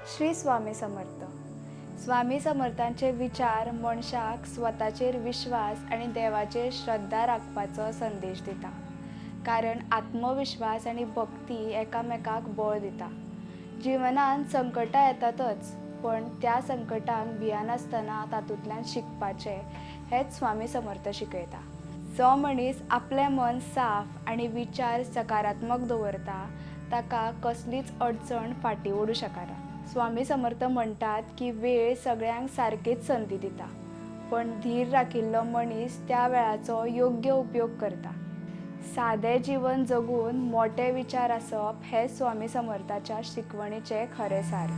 श्री स्वामी समर्थ. स्वामी समर्थांचे विचार मनशाक स्वताचेर विश्वास आनी देवाचेर श्रद्धा राखपाचो संदेश दिता, कारण आत्मविश्वास आनी भक्ती एकामेकाक बळ दिता. जिवनांत संकटां येतातच, पण त्या संकटांक भियनासतना तातूंतल्यान शिकपाचें हेंच स्वामी समर्थ शिकयता. जो मनीस आपलें मन साफ आनी विचार सकारात्मक दवरता ताका कसलीच अडचण फाटीं ओडूं शकना. स्वामी समर्थ म्हणटात की वेळ सगळ्यांक सारकीच संदी दिता, पण धीर राखिल्लो मनीस त्या वेळाचो योग्य उपयोग करता. सादें जिवन जगून मोटे विचार आसप हें स्वामी समर्थाच्या शिकवणीचें खरें सार.